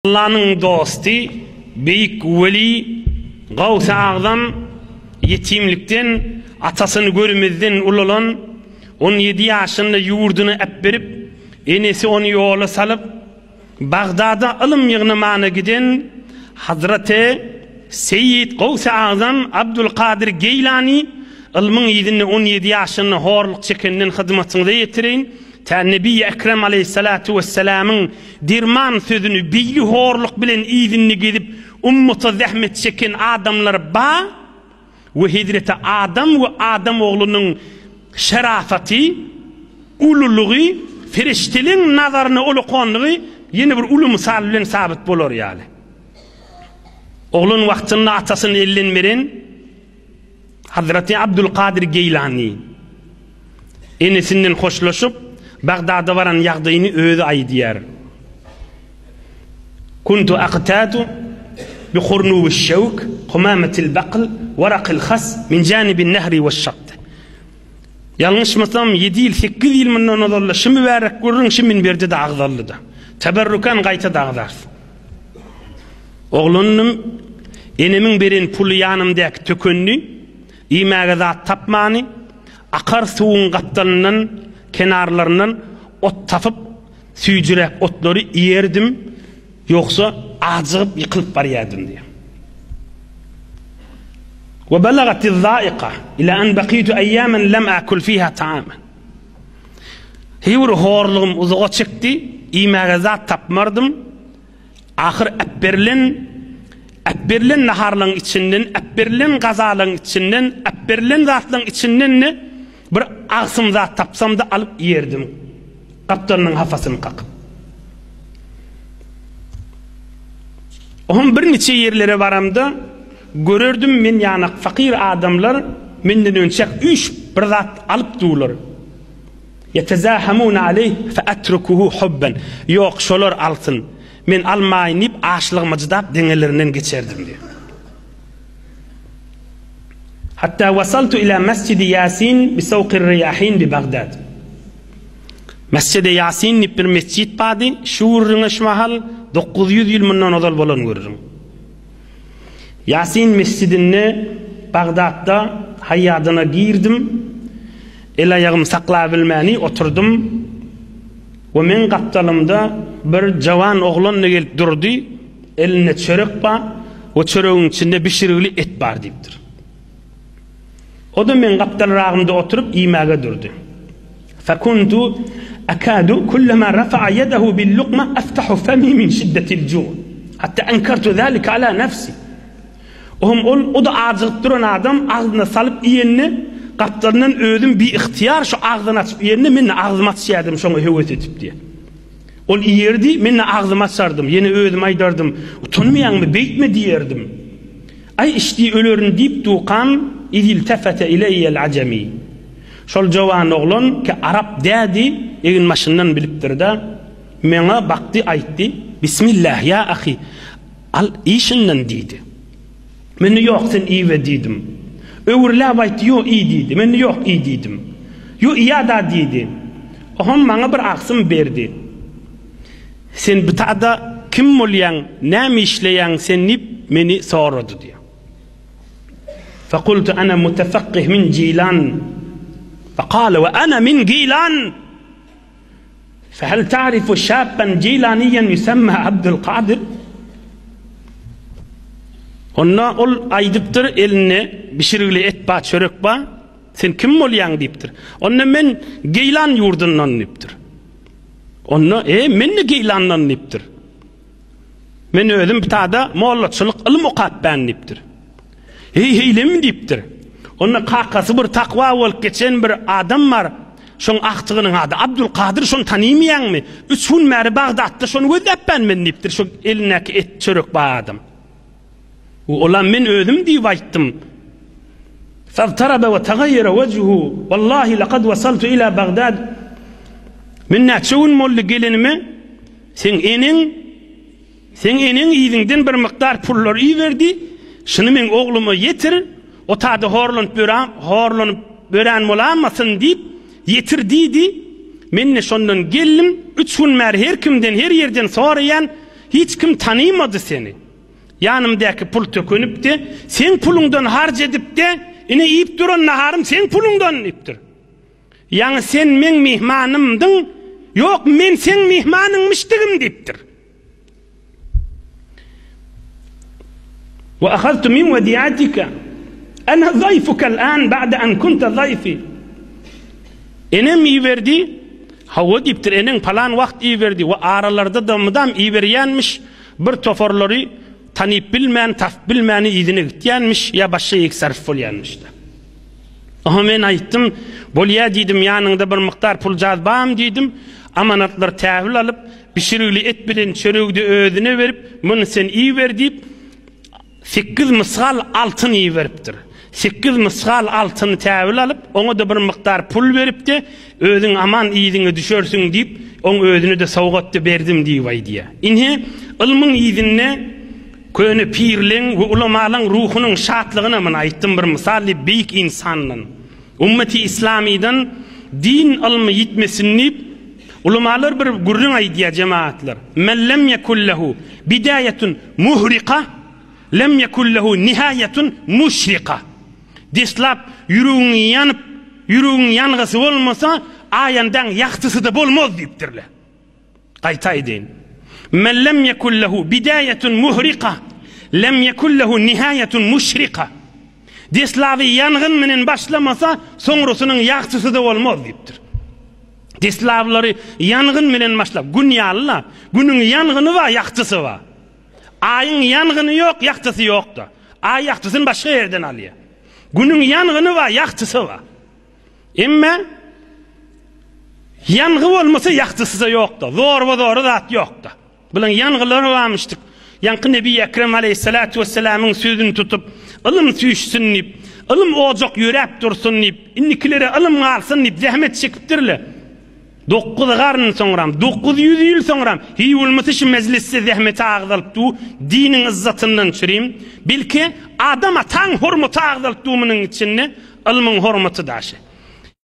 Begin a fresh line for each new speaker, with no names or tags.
Allanyň dosty, beýik weli, Gawsy Agzam ýetimlikden, atasyny görmezden ulalan, on ýedi ýaşynda ýurduny äpberip, enesi ony ýola salyp, Bagdada ylym ýygnamana giden Hazreti Seýit Gawsy Agzam Abdulkadyr Geýlany ylmyň yzynda on ýedi ýaşynda horluk çekenden hyzmatyňyza ýetireýin. Tä Nebiýi Ekrem aleýhissalatu wessalamyň derman sözüni beýle horluk bilen yzynda gezip ummata zähmet çeken adamlar ba we hezreti Adam we adam oglunyň şerafaty, ululygy, perişdeleň nazaryna ulukanlygy ýene bir uly mysal bilen sabyt bolar ýaly. Oglan wagtynda atasyny elden beren Hazreti Abdulkadyr Geýlany enesinden hoşlaşyp, Bagdada baran ýagdaýyny özi aýdýar. Kuntu aqtatu bi hurnubiş-şewk, humametil-bakl, warakil-has min janibin-nehri weş-şatt. Ýalňyşmasam, ýedi ýyl, sekiz ýyl mundan ozal-da şu mübärek gürrüň şu minberde-de agzaldy-da. Teberrukan gaýta-da agzarys. Oglandym, enemiň beren puly ýanymdaky tökendi, iýmäge zat tapmany, akar suwuň gapdalyndan, kenarlaryndan ot tapyp, süýjüräk otlary iýerdim, ýogsa ajygyp ýykylyp barýardym diýýär. Wa balagatiz-zaika ila an bakitu ayyaman lam akul fiha ta'aman. Heý bir horlugym uzaga çekdi, iýmäge zat tapmardym. Ahyr äpberilen äpberilen naharlaryň içinden, äpberilen gazalaryň içinden, äpberilen zatlaryň içinden-de bir agsym zat tapsam-da alyp iýerdim. Gapdalynyň hapasyny kakyp. Oňam birniçe ýerlere baramda görerdim men ýanak fakyr adamlar menden önçäk üýşüp bir zat alyp durlar. Ýetezahamuna aleýh fe etrukuhu hubben. Ýok, şolar alsyn. Men almaýyn diýip açlygyma jydap deňelerinden geçerdim diýýär. Hatta wasaltu ila mesjidi Ýasin bi sowkir riýahin bi Bagdad. Mesjidi Ýasin diýip bir mesjit bardy. Şu gürrüňe şu mahal 900 ýyl mundan ozal bolan gürrüň. Ýasin mesjidinde Bagdatda haýýadyna girdim. El-aýagym saklabilmäni oturdym we meň gapdalymda bir jawan oglan-da gelip durdy, elinde çörek bar we çöregiň içinde bişirgili et bar diýipdir. O-da meň gapdalragymda oturyp iýmäge durdy. Fekuntu akadu kullama rafa'a yedehu bil-lukma aftahu femi min şiddetil-ju' hatta enkertu zalika ala nefsi. Ohm ol, o-da ajygyp duran adam agzyna salyp iýende, gapdalyndan özüm biygtyýar şu agzyny açyp iýende, men-de agzymy açýardym şoňa höwes edip diýýär. Ol iýerdi, men-de agzymy açardym, ýene özüme aýdardym, Utanmaýaňmy, beýtme diýerdim. Aý içdi ölerin diýip dukam, iziltefete ileýýel-ajemi. Şol jowan oglan ki arap dädi, eginbaşyndan bilipdir-de, meňa bakdy aýtdy, Bismillah, ýa ahy, Al, iý şundan diýdi. Men-de ýok, sen iýiber diýdim. Öwrüläp aýtdy, ýok, iý diýdi. Men-de ýok, iý diýdim. Ýo, iýä-da diýdi. Oňam maňa bir agsym berdi. Sen bu tada kim bolýaň, näme işleýäň sen diýip, meni sorady diýýär. Fekultu ana mutefekkih min Jilan. Fekale we ana min Gilan. Fehel ta'rifu şabban Jilaniyen yusemma Abdulkadir? Onda ol aýdypdyr, elinde bişirgili et bar, çörek bar. Sen kim bolýaň diýipdir. Onda men Geýlan ýurdundan diýipdir. Onda, e, men-de Geýlandan diýipdir. Men özüm bitada mollaçylyk ylym okap bän diýipdir. Heý, heýlemi diýipdir. Onda kakasy bir takwa bolup geçen bir adam bar. Şoň agtygynyň ady Abdulkadyr, şony tanymaýaňmy? Üç gün bäri Bagdatda şony gözläpbän men diýipdir, şo elindäki et çörek bar adam. Olam men özüm diýip aýtdym. Fagtaraba we tagaýýara wejhu, wallahi laqad wasaltu ila Bagdad. Men näçe gün boldy gelenime, seň eneň Seň eneň yzyňdan bir mukdar pullar iberdi, şuny meň ogluma ýetir, o tada horlanyp ýören, horlanyp ýören bolamasyn diýip, ýetir diýdi. Men-de şondan geldim, üç gün bäri her kimden, her ýerden soraýan, Hiç kim tanymady seni. Ýanymdaky pul tökünipdi, seň puluňdan harç edip-de, ine iýip duran naharym seň puluňdan diýipdir. Ýaňy sen meň myhmanymdyň, ýok, men seň myhmanyňmyşdygym diýipdir. Wa ahaztu min wadiatika ana zaýfuka al-an ba'da an kunta zaýfi. Enem iberdi, hawa diýipdir, eneň palan wagt iberdi we aralarda-da mydam iberýänmiş, bir toparlary tanyp bilmän, tapyp bilmän yzyna gitýänmiş ýa başga ýerik sarp bolýanmyş-da. Oňa men aýtdym, Bolýa diýdim, ýanyňda bir mukdar puljaz barmy diýdim, amanatlar täwil alyp, bişirigli et bilen çöregi-de özüne berip, muny sen iýiber diýip, sekiz mysgal altyn iberipdir. Sekiz mysgal altyny täwil alyp, oňa-da bir mukdar pul berip-de, özüň aman yzyňa düşersiň diýip, oň özüne-de sowgat-da berdim diýip aýdýar. Ine, ylmyň yzynda Köne pirleň we ulamalaň ruhunyň şatlygyna muny aýtdym bir mysal diýip beýik ynsandan, ummeti islamydan din ylmy ýitmesin diýip ulamalar bir gürrüň aýdýar jemagatlar, Men lem ýekun lehu bidaýatun muhrika lem ýekun lehu nihaýatun muşrika. Deslap ýüregiň ýanyp, ýüregiň ýangysy bolmasa, aýandaň ýagtysy-da bolmaz diýipdirler. Gaýta aýdaýyn. Men lem ýekun lehu bidaýatun muhrika, lem ýekun lehu nihaýatun muşrika. Deslaby ýangyn menen başlamasa, soňrasynyň ýagtysy-da bolmaz diýipdir. Deslablary ýangyn bilen başlap, gün ýaly-la, günüň ýangyny bar, ýagtysy bar. Aýyň ýangyny ýok, ýagtysy ýok-da. Aý ýagtysyny başga ýerden alýar. Günüň ýangyny bar, ýagtysy bar. Emme ýangy bolmasa ýagtysy-da ýokda. Zorba-zory zat ýokda. Bilen ýangylary barmyşdyk. Ýaňky Nebi Ekrem aleýhissalatu wessalamyň sözüni tutup, ylym süýşsün diýip, ylym ojak ýöräp dursun diýip, indikilere ylym galsyn diýip zähmet çekipdirler. Dokuz garyn soňram, 900 ýyl soňram, hiý bolmasa şu mejlisde zähmeti agzalyp du, diniň yzzatyndan çürim. Belki, Adam ataň hormaty agzalyp du munuň içinde, Ylmyň hormaty daşy.